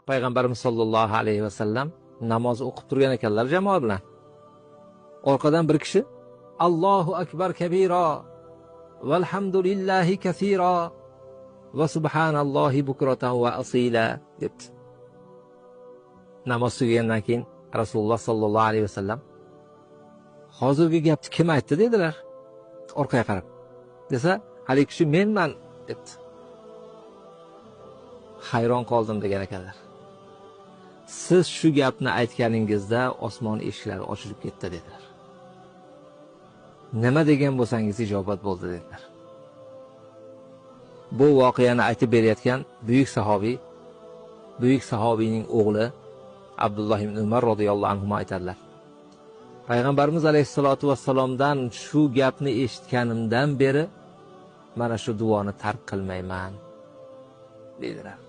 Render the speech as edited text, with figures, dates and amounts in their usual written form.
Payg'ambarimiz sollallohu alayhi vasallam namoz o'qib turgan ekanlar jamoa bilan. Orqadan bir kishi Allohu akbar kabira valhamdulillahi kasira va subhanallohi bukratan va asila debdi. Namoz tugagandan keyin Rasululloh sollallohu alayhi vasallam hozirgi gapni kim aytdi dedilar. Orqaga qarab. Desa, haligi kishi menman debdi. Hayron qoldim degan ekanlar. Siz shu gapni aytganingizda osmon eshiklari ochilib ketdi dedilar. Nima degan bo'lsangiz ijobat bo'ldi dedilar. Bu voqeani aytib berayotgan buyuk sahobiy, buyuk sahobiyning o'g'li Abdulloh ibn Umar roziyallohu anhu aytadilar. Payg'ambarimiz alayhissalatu vassalomdan shu gapni eshitganimdan beri mana shu duoni tark qilmayman dedilar.